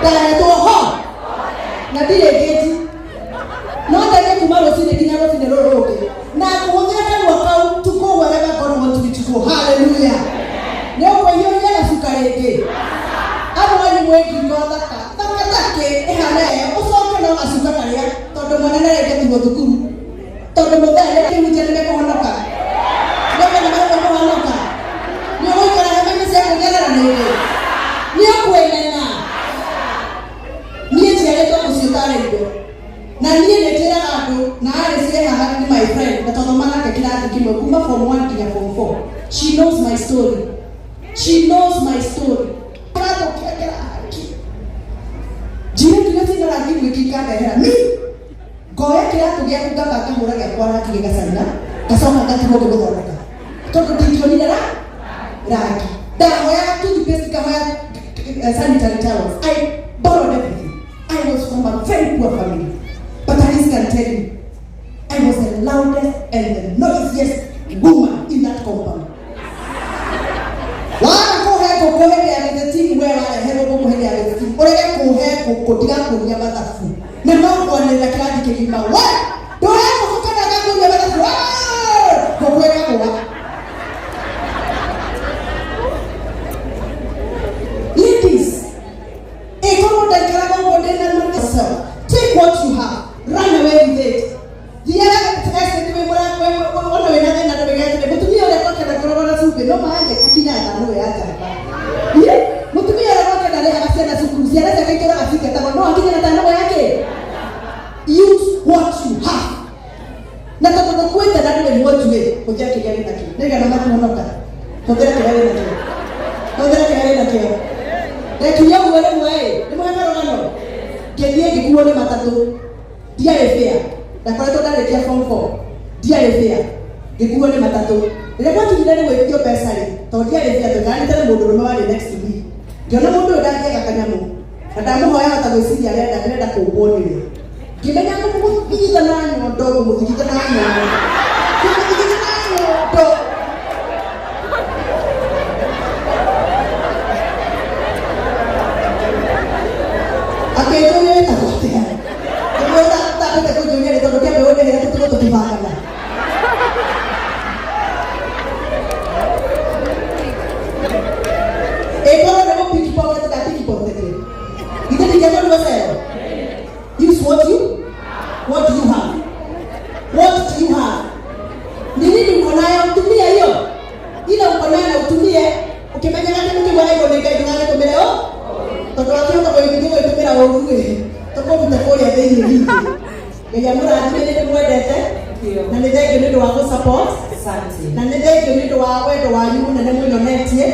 Ndahetwo ho na ndirĩ ngĩti, no nderie kuma rũcinĩ nginya rũcinĩ rũrũ rũngĩ na ngũhũthĩra kanua kau to go wherever God wants me to go. Hallelujah. Nĩ ũkwĩhiũria gacuka rĩngĩ. Amwe anyu mwĩ ngingo thaka thaka takĩ ĩhana ĩyo, ũcoke no gacuka karĩa, tondũ mwana nĩarĩngĩtigwo thukuru, tondũ mũthee nĩakĩhunjia nĩmekũhonoka, nĩũkona marĩa kũhonoka, nĩ ũgũikara hema-inĩ cia kwĩgerera rĩngĩ, nĩ ũkwĩmena. Niĩ njiarĩtwo mũciĩ ũtarĩ indo, na niĩ nĩ njĩraga andũ, na arĩ ciĩ haha nĩ my friend, na twathoma nake kĩrathi kĩmwe kuma form 1 nginya form 4. She knows my story, she knows my story. Kĩratũkia kĩrangi njirĩtu iria ciĩna rangi mũingĩ ikandehera mi ngoya kĩratũ gĩaku, ngamba ngahũra gĩakwa rangi gĩgacaina, ngacoka ngatigwo ngĩgũthondeka, tondũ ndingĩonire ra rangi. Ndahoyaga toothpaste, ngahoya sanitary towels. I borrowed everything. I was from a very poor family, but Alice can tell you I was the loudest and the noisiest woman in that compound. Waga kũhe ngũkũ hĩndĩ ya gĩtheti, we wareherwo ngũkũ hĩndĩ ya gĩtheti, ũrege kũhe ngũkũ, ndigakũria mathabu na no kwanĩrĩra kĩrathi kĩgima, we ndũhe ngũkũ kana ngakũria mathabu. Wee! Ngũkũ ĩkagũa. Ladies, ĩkorwo ndaikaraga ũguo ndĩna myself. Take what you have, run away with it. Thiaga estate wĩ ona wĩna thĩna, ndũgetere mũtumia ũrĩa gwake ndakoragwo na cumbĩ, no maange akinyaga thano ya njamba. Ĩ, mũtumia ũrĩa gwake ndarĩhaga ciana cukuru, ciana ciake itũraga cingatagwo, no akinye na thano yake. Use what you have, na tondũ ndũkuĩte na ndũrĩ mwonju ĩ, hũthĩra kĩrĩa wĩ nakĩo nĩgetha makuhonoka. Hũthĩra kĩrĩa wĩ nakĩo, hũthĩra kĩrĩa wĩ nakĩo. Ndekire ũguo rĩmwe ĩ, nĩmũhe karũgano. Ngĩthiĩ ngĩkuo nĩ matatũ, ndiarĩ fare, ndakoretwo ndarĩkia form 4, ndiarĩ fare, ngĩkuo nĩ matatũ. Rĩrĩa gwakinyire nĩ gwĩtio mbeca rĩ, tondũ ndiarĩ fare, tũikaranĩte na mũndũ ũrũme warĩ next to me, ngĩona mũndũ ũyũ ndangĩaga kanyamũ, na ndamũhoya hota gwĩciria arenda ndĩrenda kũmbwo nĩwe. Ngĩmenya ngũmũthigitha na nyondo, ngũmũthigitha na nyondo, ngũmũthigitha na nyondo. Akĩnjũria wĩtagwo atĩa, ngĩmwĩra ũtambĩte kũnjũria rĩ, tondũ kĩambe ũndĩhĩre tũtigwo tũkĩbangana. Ĩkorwo nĩ gũ pickpocket nda pickpocket ithe ndingĩakorirwo cero. Use what you have. What do you have? Ni nini uko nayo? Tumia hiyo ile uko nayo na utumie ukimenyaga atĩ mũkĩgwa nĩ Ngai, ndũgagĩtũmĩre o tondũ wakĩhota gũgĩtũmĩra ũru ĩ, tũkũrute kũrĩa thĩinĩ witũ. Ngai amũrathime, nĩ ndĩmwendete na nĩ thengio nĩ ũndũ wa gũ-support na nĩ thengio nĩ ũndũ wa wendo wanyu mũnene mwĩonetie,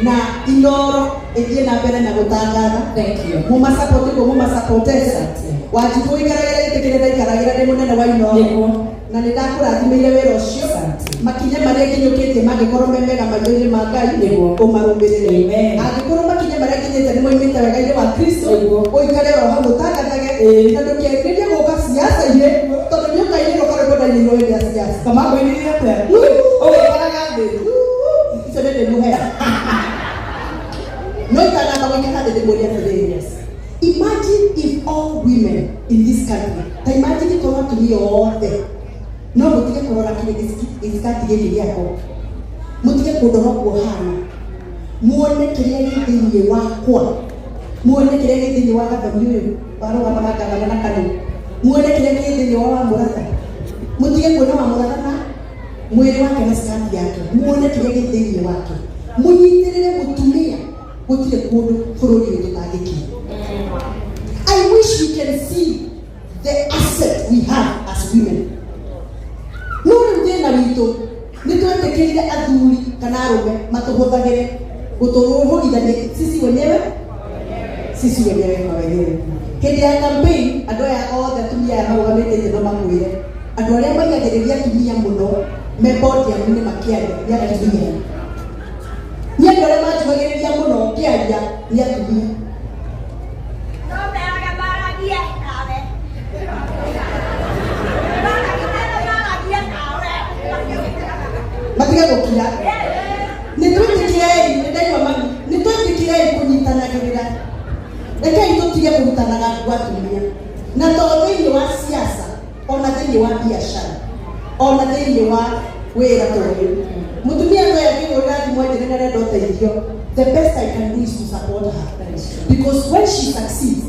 na Inoro ĩthiĩ na mbere na gũtangatha. Thank you. Mũmasupport ũguo mũmasupportete. Wanjikũ ũikaragĩra gĩtĩ kĩrĩa ndaikaragĩra ndĩ mũnene wa Inoro. Na nĩ ndakũrathimĩire wĩra ũcio. Asante. Makinya marĩa nginyũkĩtie mangĩkorwo me mega maitho-inĩ ma Ngai, ũmarũmĩrĩre. Amen. Angĩkorwo makinya marĩa nginyĩte nĩ moimĩte wega-inĩ wa Kristo, ũikare oro hau ũtangathage na ndũkĩambĩrĩrie gũka siasa-inĩ, tondũ nĩ ũkainĩrwo karwĩmbo ndainĩirwo hĩndĩ ya siasa. Kama ngũinĩrire atĩa? Ũgĩikaraga thĩ. Icio nĩ ndĩmũhe, no itanamba gũikara thĩ ndĩmũrie atĩrĩrĩ, imagine if all women in this country, ta imagine korwo atumia othe no mũtige kũrora kĩrĩ gĩskati gĩkĩ gĩakwa, mũtige kũndora ũguo hana, muone kĩrĩa gĩ thĩinĩ wakwa, muone kĩrĩa gĩ thĩinĩ wa gathoni ũyũ warũgamaga ngavana na kanua, muone kĩrĩa kĩ thĩinĩ wa Wamũratha. Mũtige kuona Wamũratha na mwĩrĩ wake na skati yake, muone kĩrĩa gĩ thĩinĩ wake, mũnyitĩrĩre mũtumia. Gũtirĩ kũndũ bũrũri ũyũ tũtangĩkinya. I wish you can see the asset we have as women. No rĩu thĩna witũ nĩ twetĩkĩrire athuri kana arũme matũhũthagĩre gũtũrũhũrithania sisi wenyewe, sisi wenyewe kwa wenyewe. Hĩndĩ ya campaign, andũ aya othe, atumia aya marũgamĩte thĩ, no makwĩre andũ arĩa maigagĩrĩria atumia mũno me podium-inĩ makĩaria nĩ atumia, nĩ andũ arĩa manjugagĩrĩria mũno ngĩaria nĩ atumia. No meraga maragie nawe. Maragie nawe. Matige gũkira. Nĩ twĩtĩkĩrei, nĩ ndaigua mami, nĩ twĩtĩkĩrei kũnyitanagĩrĩra. Rekei tũtige kũrutanaga nguo atumia, na to thĩinĩ wa siasa, ona thĩinĩ wa biashara, ona thĩinĩ wa wĩra ta ũyũ. Mũtumia no angĩhũrĩra thimũ anjĩre nĩ arenda ũteithio, the best I can do is to support her, because when she succeeds,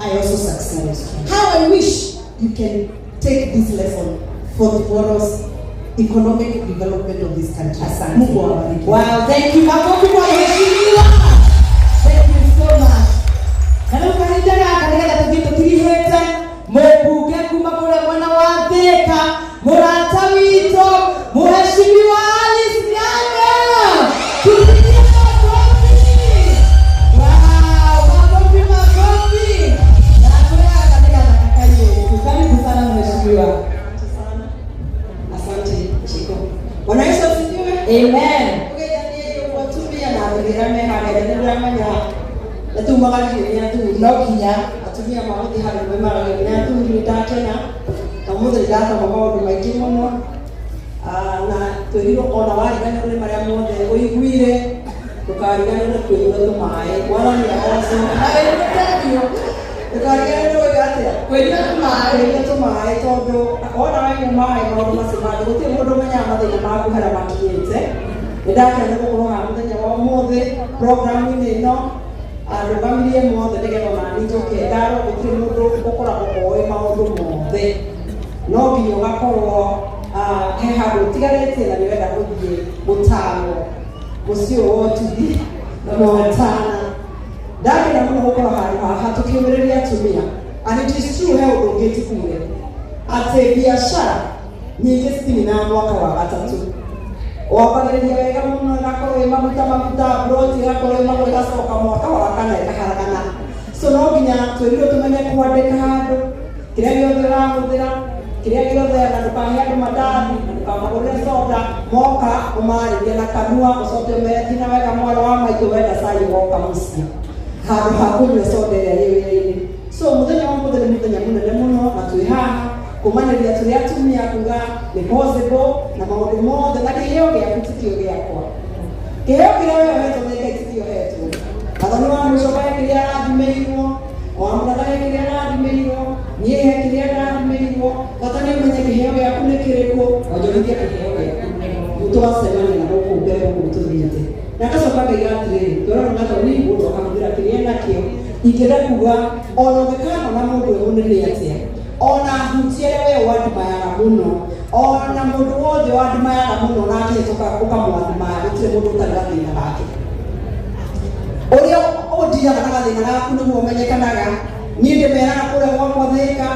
I also succeed. How I wish you can take this lesson for tomorrow's economic development of this country. Asante. Mungu awabariki. Wow, thank you. Makofi kwa mheshimiwa. Thank you so much. Na rĩu kahinda gaka nĩgetha tũthiĩ tũtirihĩte mũmbunge kuma kũrĩa mwena wa Thĩka, mũrata witũ, Mheshimiwa Alice Nyaga. Tupigie makofi. Wow, makofi, makofi. Na kwĩraga nĩ gathaka kairĩtu. Karibu sana, mheshimiwa. Asante sana. Asante, Chiko. Bwana Yesu asifiwe. Amen. Ũgeithanie ũguo atumia na athuri arĩa me harĩa nĩ ndĩramenya nĩ tumagaririo nĩ athuri. No nginya. Atumia magũthiĩ handũ maimagagio nĩ athuri. Nĩ ndakena na ũmũthĩ nĩ ndathoma maũndũ maingĩ mũno. Ah, na twĩrirwo ona wariganĩrwo nĩ marĩa mothe ũiguire, ndũkariganĩrwo nĩ kwĩnyua tũmaĩ. Mwathani agocwo. Na wĩrutĩrio ndũkariganĩrwo nĩ gwĩka atĩa? Kwĩnyua tũmaĩ. Kwĩnyua tũmaĩ, tondũ wona wanyua maĩ, maũndũ macio mangĩ gũtirĩ mũndũ ũmenyaga mathĩna maku harĩa makinyĩte. Nĩ ndakena nĩ gũkorwo haha mũthenya wa ũmũthĩ programu-inĩ ĩno arũgamirie mothe nĩgetha onani njoke ndarwo. Gũtirĩ mũndũ ũkoragwo oĩ maũndũ mothe, no nginya ũgakorwo he handũ ũtigarĩtie na nĩwenda gũthiĩ gũtarwo mũciĩ ũyũ wa ũtugi na motana. Ndakena mũno gũkorwo handũ haha tũkĩũmĩrĩria atumia. And it is true, he ũndũ ũngĩ tikuire atĩ biacara nyingĩ citininaga mwaka wa gatatũ. Wambagĩrĩria wega mũno, ĩgakorwo ĩ maguta maguta, broti ĩgakorwo ĩ maguta, ĩgacoka mwaka wa kana ĩkaharagana. So no nginya twĩrirwo tũmenye kwandĩka handũ kĩrĩa gĩothe ũrahũthĩra, kĩrĩa gĩothe, na ndũkahe andũ mandathi na ndũkamagũrĩre soda. Moka ũmarĩrie na kanua, ũcoke ũmere, "Tina wega, mwana wa maitũ, wenda cai woka mũciĩ," handũ ha kũnyua soda ĩrĩa ĩ wĩra-inĩ. So mũthenya wa mũthĩ nĩ mũthenya mũnene mũno, na twĩ haha kũmanĩria tũrĩ atumia kuga nĩ possible na maũndũ mothe, na kĩheo gĩaku tikĩo gĩakwa, kĩheo kĩrĩa we ũhetwo nĩ Ngai tikĩo hetwo. Gathoni wa mũico he kĩrĩa arathimĩirwo, wa mũratha he kĩrĩa arathimĩirwo, niĩ he kĩrĩa ndathimĩirwo. Bata nĩ ũmenye kĩheo gĩaku nĩ kĩrĩkũ, onjorithia kĩheo gĩaku, tũgacemania na gũkũ mbere gũkũ tũthiĩte. Na ngacoka ngaiga atĩrĩrĩ, twerwo Gathoni mũndũ akahũthĩra kĩrĩa enakĩo. Ingĩenda kuga ona ũngĩkanona mũndũ wĩ mũnene atĩa, ona hutia arĩa we ũandimayaga mũno, ona mũndũ wothe ũandimayaga mũno na akĩhĩtũka ũkamwathima, gũtirĩ mũndũ ũtarĩ gathĩna gake. Ũrĩa ũndiaga na gathĩna gaku nĩguo ũmenyekanaga. Niĩ ndĩmeraga kũrĩa gwakwa Thĩka,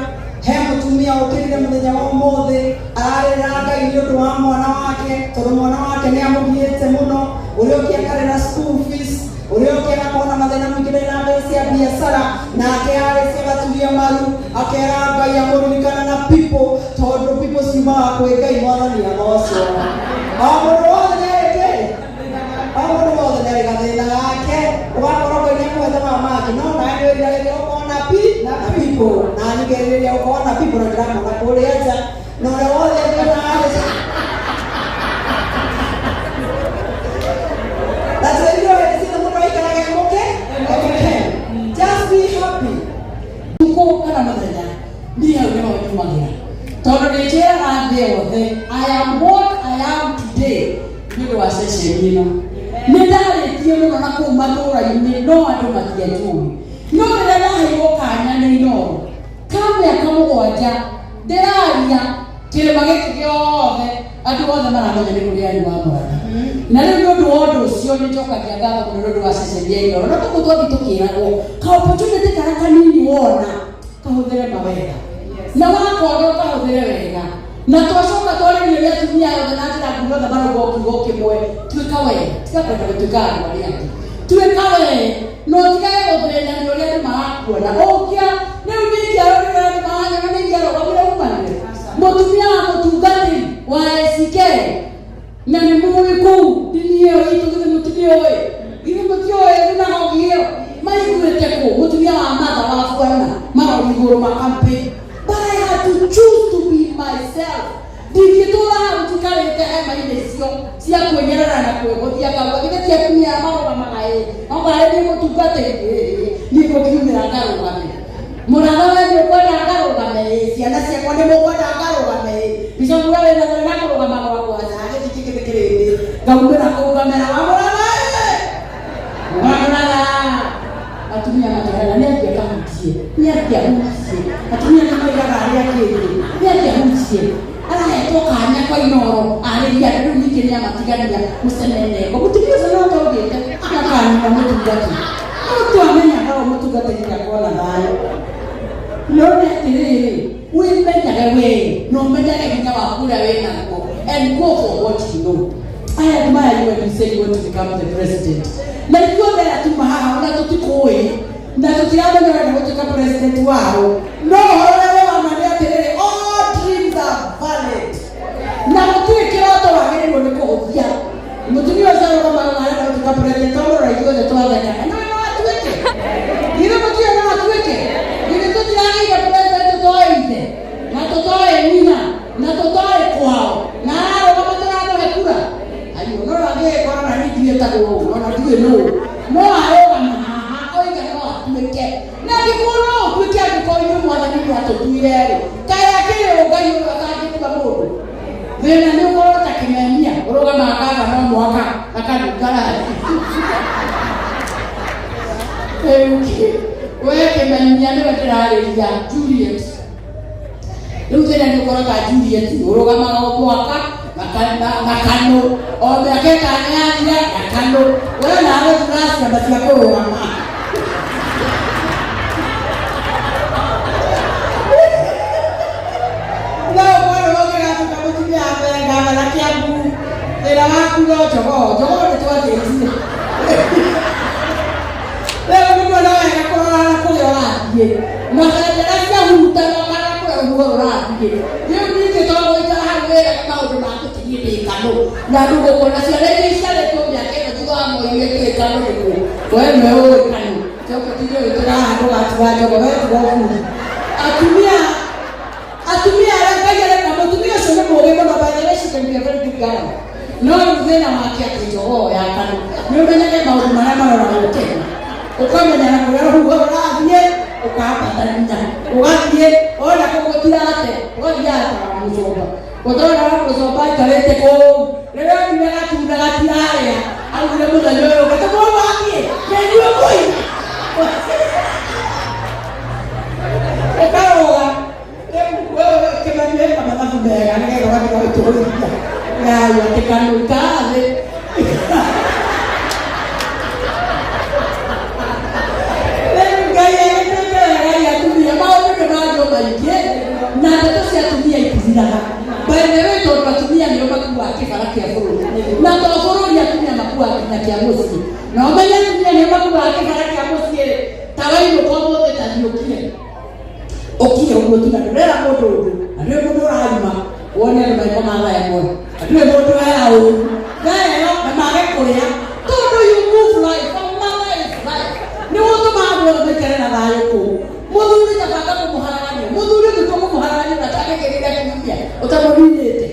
he mũtumia ũkĩrire mũthenya wa ũmũthĩ ararĩrĩra Ngai nĩ ũndũ wa mwana wake, tondũ mwana wake nĩ amũgiĩte mũno, ũrĩa ũngĩ akarĩra school fees, ũrĩa ũngĩ agakorwo na mathĩna maingĩ, ndarĩ na mbeca cia biacara. Nake arĩcia agaturia maru akera Ngai amũririkana na people, tondũ people ciumaga kwĩ Ngai. Mwathani agocwo. O mũndũ wothe nĩ arĩ kĩ, o mũndũ wothe nĩ arĩ gathĩna gake. Ũgakorwo Ngai nĩ akũhete maya mangĩ, no nawe nĩ wĩriragĩria gũkorwo na pi na people, na ningĩrirĩria gũkorwo na people, na ndĩramona kũrĩa nja na ũrĩa wothe angĩona arĩ na twĩrirwo hĩndĩ ciothe mũndũ aikarage mũke mũke. Just be happy. Tukũ kana mũthenya, niĩ hau nĩho nyumagĩra, tondũ nĩ njĩraga thĩ yothe I am what I am today nĩ ũndũ wa ceceni ĩno. Nĩ ndarĩtie mũno na kũu matũũra-inĩ, no andũ matianjũĩ. No rĩrĩa ndaheirwo kanya nĩ Inooro ka mĩaka 7, ndĩraria kĩrĩma gĩkĩ gĩothe, andũ othe maramenya nĩ kũrĩ ari wa Mũratha. Na rĩu nĩ ũndũ wa ũndũ ũcio nĩ njokagia ngatho mũno nĩ ũndũ wa ceceni ya Inooro. No tũkũ twathiĩ tũkĩragwo ka opportunity karĩa kanini wona, kahũthĩre mawega, na wakwaga ũkahũthĩre wega. Na twacoka twarĩrĩria atumia othe na njĩra nguhĩ, othe marauga o kiugo kĩmwe: tuĩka we, tiga kwenda gũtuĩka andũ arĩa angĩ, tuĩka we na ũtigage gũthĩna nĩ ũrĩa andũ marakuona. Ũngĩa rĩu ningĩarorire andũ maranyona, ningĩarũgamire umanire mũtumia wa mũtungatĩri wa ACK, na nĩ mũĩ kũu ndini ĩyo itũ. Githĩ mũtimĩũĩ? Githĩ mũtiũĩ thinagogi ĩyo maiguĩte kũ? Mũtumia wa matha wa bwana marori igũrũ ma campaign. But I had to choose to be myself. Ndingĩtũra hau njikarĩte hema-inĩ icio cia kwĩnyerera na kwĩgũthia ngauga githĩ ti atumia aya marũgamaga ĩ okorwo niĩ mũtungatĩri. Niĩ ngũkiumĩra ngarũgame. Mũratha we nĩ ũkwenda ngarũgame ĩ, ciana ciakwa nĩ mũkwenda ngarũgame ĩ. Bishop we wĩna thĩna na kũrũgama gwakwa aca gĩkĩ kĩngĩ nĩ kĩrĩndĩ. Ngaumĩra kũrũgamĩra wa mũratha ĩ. Wa mũratha. Atumia makĩhana nĩ atĩa kahutie, nĩ atĩa hutie. Atumia nĩ moigaga arĩa kĩndũ, nĩ atĩa hutie. Arahetwo kanya kwa inoro arĩria andũ rĩu ningĩ nĩ amatigania mũceneneko. Mũtumia ũcio no atongĩte akanina mũtungati. No twamenyaga ũũ mũtungatĩri ndakorwo na thayũ. No nĩ atĩrĩrĩ, wĩmenyage we na ũmenyage hinya waku ũrĩa wĩ naguo and go for what you know. I admire you when you say you want to become the president. Na ithuothe arĩa tuma haha ona tũtikũĩ na tũtiramenya ũrenda gũtuĩka president wao. No ũhoro ũrĩa wĩ wa ma nĩ atĩrĩrĩ, all dreams are valid. Na gũtirĩ kĩroto wagĩrĩirwo nĩ kũhũthia. Mũtumia ũcio arũgamaga arenda gũtuĩka president twamũrora ithuothe twathekaga. No no atuĩke. Githĩ mũtirĩ no atuĩke. Githĩ tũtiragĩire president tũtoĩ ithe na tũtoĩ nyina na tũtoĩ kwao na ararũgama tũramũhe kura. Aiyo no angĩgĩkorwo na niĩ ndiĩtagwo ũũ ona ndiũĩ nũũ no arũgama haha oiga no atuĩke na angĩkorwo no ũtuĩke angĩkorwo ithuĩ mwathani nĩ atũtuire rĩ kaĩ akĩrĩ ũ Ngai ũyũ atangĩtua mũndũ thĩna nĩ ũkorwo ta kĩmemia ũrũgamaga kaba no mwaka akanunga rangi we kĩmemia nĩwe ndĩrarĩria Juliet rĩu thĩna nĩ ũkorwo ta Juliet ũrũgamaga o mwaka na kanũ o mĩaka ĩtano yathira na kanũ we nawe tũraciamba cia kũrũgama no mwana ũngĩgatuĩka mũtumia wa mbere ngavana Kĩambu wĩra waku no jogoo jogoo nĩ twanjĩtie rĩu nĩ kuona wega kũrora na kũrĩa ũrathiĩ na bendera ciahurutana kana kũrĩa rũhuho rũrathiĩ rĩu ningĩ to gũikara hau wĩraga maũndũ ma gũtigie ndĩ kanũ na ndũgũkũ na ciana iria iciarĩtwo mĩaka ĩno thutha wa moi wĩkĩrĩ kanũ nĩkuo we nĩwe ũĩ kanũ coka tinde wĩtũraha ndũgatiga njogo we tiga ũbuthi atumia atumia arĩa Ngai areka mũtumia ũcio nĩ mũũgĩ mũno by the way she can be a very good girl no rĩu thĩna wake atĩ njogoo ya kanũ nĩ ũmenyage maũndũ marĩa maroragwo Kenya ũkamenya na kũrĩa rũhuho rũrathiĩ ũkambatania ũgathiĩ ona kũgũtirate ũgathiaga ta wa mũcomba ũtona wa mũcomba aikarĩte kũu rĩrĩa onire gatunda gatirarĩa augire mũthenya ũyũ ũngĩ tũkũrũgathiĩ nĩinyuĩ mũina ũkarũga rĩu weka mathabu mega nĩgetha ũgatiga gũtũrithia thayũ atĩ kanũ ikara thĩ rĩu Ngai agĩtuĩke wega ĩ atumia maũndũ nĩ mangĩ maingĩ na ndeto cia atumia itithiraga by the way tondũ atumia nĩo makuaga kĩbara kĩa bũrũri na to bũrũri atumia makuaga nginya kĩa mũciĩ na ũmenye atumia nĩo makuaga kĩbara kĩa mũciĩ rĩ ta wainũka ũmũthĩ ta thiĩ ũkire ũkire ũguo tu na ndũrera mũndũ ũndũ na ndũrĩ mũndũ ũraruma wone andũ magĩkoma thaa ĩmwe na ndũrĩ mũndũ wera ũru thaa ĩyo na mage kũrĩa tondũ you move life a mother is life nĩ ũtũmaga andũ othe maikare na thayũ kũu mũthuri tabanga kũmũharagania mũthuri ũngĩtua kũmũharagania na atangĩkĩrĩria kiumia ũtamũninĩte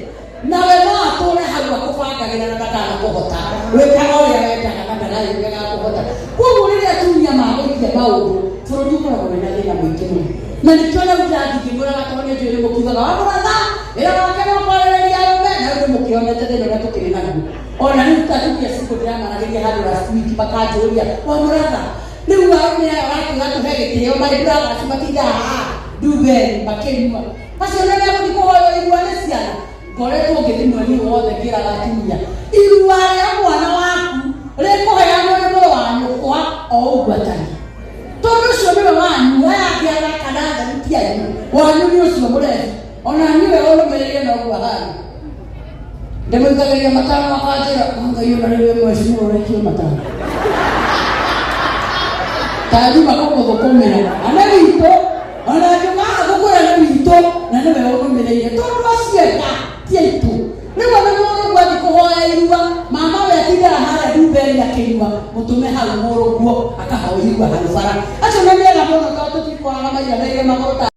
nawe no atũre hau akũbangagĩra na ndakanakũhota wĩkaga ũrĩa wendaga na ndagagĩũria gakũhota koguo rĩrĩa atumia magũikia maũndũ bũrũri ũkoragwo wĩna thĩna mũingĩ mũno na nĩkĩo rĩu ndĩrathiĩ ngĩmwĩraga tondũ nĩ njũĩ nĩ mũkiugaga wa mũratha wĩra wake no kwarĩrĩria arũme na rĩu nĩmũkĩonete thĩna ũrĩa tũkĩrĩ naguo ona rĩu ta atumia cikũ ndĩramaragĩria handũ last week makanjũria wa mũratha rĩu arũme aya ũratwĩra tũhe gĩtĩo my brothers matindaga haha nduberi makĩnyua acio nĩ megũthiĩ kũhoywo irua nĩ ciana ngoretwo ngĩthiĩ mweri ũyũ wothe ngĩraga atumia irua rĩa mwana waku rĩkũheanwo nĩ mũrũ wa nyũkwa o ũguo atariĩ tondũ ũcio nĩwe wanyu aya angĩ athaka na atheru ti anyu wanyu nĩ ũcio mũrebi ona niwe ũrũmĩrĩire noguo ahana ndĩmũikagĩria matano akanjĩra ngai ona rĩu mheshimiwa ũraikio matano tanyuma kũmũthũkũmĩra na nĩ witũ ona njũkaga gũkũra nĩ witũ na nĩwe ũrũmĩrĩire tondũ acienda ti aitũ rĩu ona mũrũguo athiĩ kũhoya irua mama we atindaga harĩa ndumberi akĩnyua mũtũme hau mũrũguo akahoya irua hau bara acio nĩ mega mũno tondũ tũtikoraga maiganĩire magũrũ ta